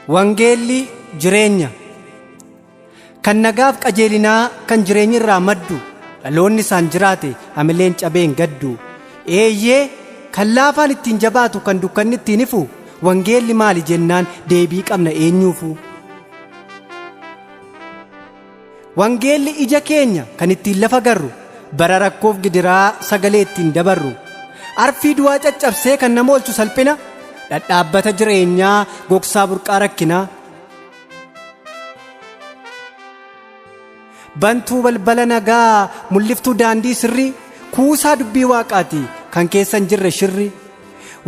Wangeelli jireenya. Kan nagaaf qajeelinaa kan jireenyi irraa maddu dhaloonni isaan jiraate hamileen cabeen gaddu. Eeyyee, kan laafaan ittiin jabaatu kan dukkanni ittiin ifu wangeelli maali jennaan deebii qabna eenyuufu. Wangeelli ija keenya kan ittiin lafa garru bara rakkoof gidiraa sagalee ittiin dabarru. Arfii du'aa caccabsee kan nama oolchu salphina dhadhaabbata jireenyaa gogsaa burqaa rakkinaa. Bantuu balbala nagaa mul'iftuu daandii sirrii kuusaa dubbii waaqaati kan keessa hin jirre shirri.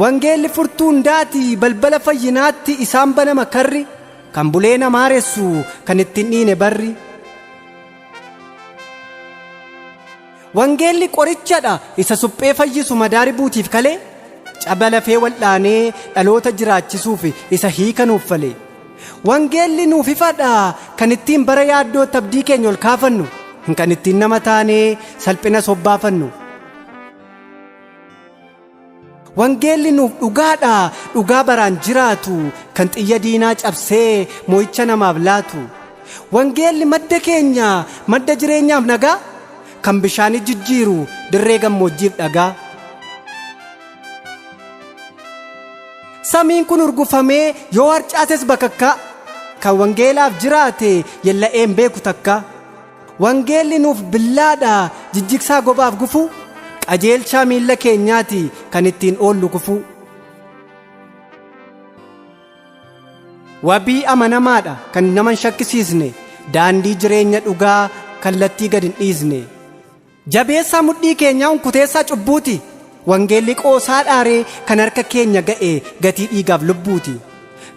Wangeelli furtuu hundaati balbala fayyinaatti isaan banama karri kan bulee nama haaressu kan ittiin dhiine barri. Wangeelli qorichadha isa suphee fayyisu madaari buutiif kalee caba lafee wal'aanee dhaloota jiraachisuuf isa hiika nuuf fale. Wangeelli nuuf ifadha kan ittiin bara yaaddoo abdii keenya ol kaafannu kan ittiin nama taanee salphina sobbaafannu. Wangeelli nuuf dhugaadha dhugaa baraan jiraatu kan xiyya diinaa cabsee mo'icha namaaf laatu. Wangeelli madda keenya madda jireenyaaf nagaa kan bishaanii jijjiiru dirree gammoojjiif dhagaa. Samiin kun urgufamee yoo harcaases bakakkaa kan wangeelaaf jiraate yella'een beeku takka. Wangeelli nuuf billaadha jijjigsaa gobaaf gufuu qajeelchaa miilla keenyaati kan ittiin oollu kufuu. Wabii amanamaadha kan nama hin shakkisiisne daandii jireenya dhugaa kallattii gad hin dhiisne. Jabeessaa mudhii keenyaa unkuteessaa cubbuuti. Wangeelli qoosaa dhaaree kan harka keenya ga'e gatii dhiigaaf lubbuuti.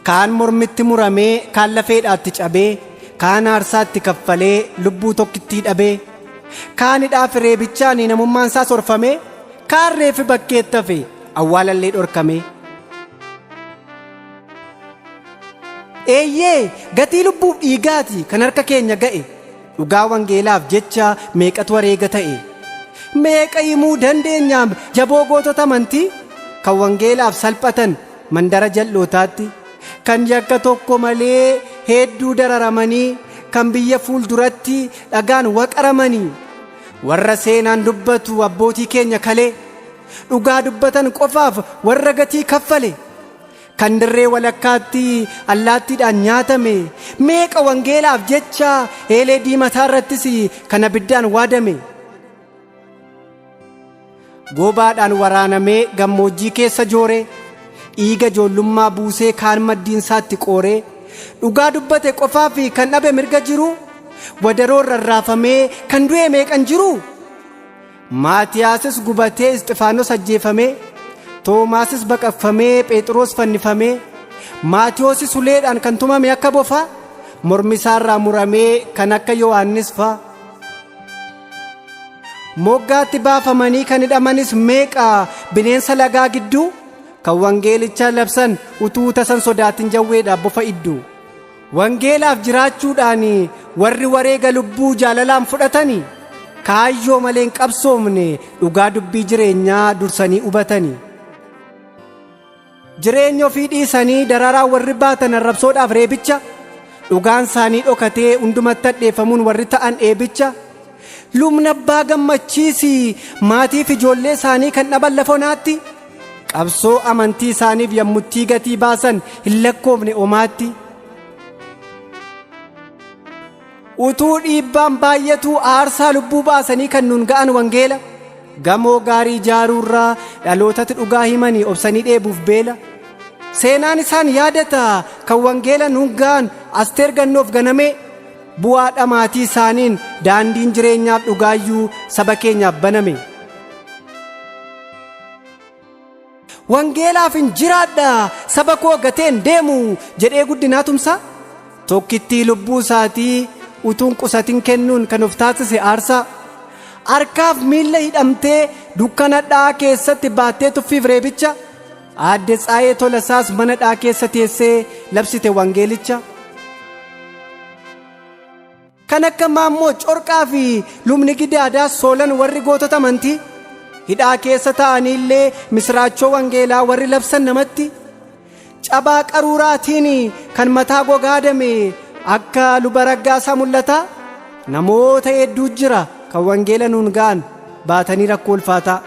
Kaan mormitti muramee kaan lafeedhaatti cabee kaan aarsaatti kaffalee lubbuu tokkittii dhabee kaan hidhaa reebichaan namummaan isaa sorfamee kaan reeffi bakkeetti hafe awwaalallee dhorkamee. Eeyyee, gatii lubbuuf dhiigaati kan harka keenya ga'e dhugaa wangeelaaf jecha meeqatu wareega ta'e. Meeqa himuu dandeenyaam jaboo gootota amantii kan wangeelaaf salphatan mandara jal'ootaatti kan yakka tokko malee hedduu dararamanii kan biyya fuulduratti dhagaan waqaramanii warra seenaan dubbatu abbootii keenya kalee dhugaa dubbatan qofaaf warra gatii kaffale kan dirree walakkaatti allaattiidhaan nyaatame meeqa wangeelaaf jecha eelee diimataa irrattis kan abiddaan waadame. Goobaadhaan waraanamee gammoojjii keessa joore dhiiga ijoollummaa buusee kaan maddiinsaatti qooree dhugaa dubbate qofaaf kan dhabe mirga jiru wadaroon rarraafamee kan du'e meeqan jiru. Maatiyaasis gubatee Isxifaanos ajjeefamee Toomaasis baqaqfamee Phexros fannifamee Maatiyoosis uleedhaan kan tumame akka bofaa mormi isaarraa muramee kan akka Yohaannis faa. Moggaatti baafamanii kan hidhamanis meeqa bineensa lagaa gidduu kan wangeelicha labsan utuu tasan sodaatin jawweedhaaf bofa idduu. Wangeelaaf jiraachuudhaan warri wareega lubbuu jaalalaan fudhatanii kaayyoo malee hin qabsoomne dhugaa dubbii jireenyaa dursanii hubatanii. Jireenya ofii dhiisanii dararaa warri baatan arrabsoodhaaf reebicha dhugaan isaanii dhokatee hundumatti hadheeffamuun warri ta'an eebicha. Lubni abbaa gammachiisi maatiif ijoollee isaanii kan dhaban lafa onaatti qabsoo amantii isaaniif yammuttii gatii baasan hin lakkoofne omaatti. Utuu dhiibbaan baay'atuu aarsaa lubbuu baasanii kan nuun ga'an wangeela gamoo gaarii ijaaruurraa dhalootatti dhugaa himanii obsanii dheebuuf beela. Seenaan isaan yaadata kan wangeela nuun ga'an asteer gannoof ganamee bu'aa dhamaatii isaaniin daandiin jireenyaaf dhugaayyuu saba keenyaaf baname. Wangeelaaf hin jiraadha saba koo gateen deemu jedhee guddinaa tumsa tokkittii lubbuu isaatii utuun qusatin kennuun kan of taasise aarsaa. Harkaaf miilla hidhamtee dukkana dha'aa keessatti baattee tuffiif reebicha aadde Tsaayee Tolasaas mana dhaa keessa teessee labsite wangeelicha. Kan akka maammoo corqaa fi lubni gidaadaa soolan warri gootota amantii hidhaa keessa ta'anii illee misiraachoo wangeelaa warri labsan namatti. Cabaa qaruuraatiin kan mataa gogaadame akka Luba Raggaasaa Mul'ataa. Namoota hedduu jira kan wangeela nuun ga'an baatanii rakkoo ulfaataa.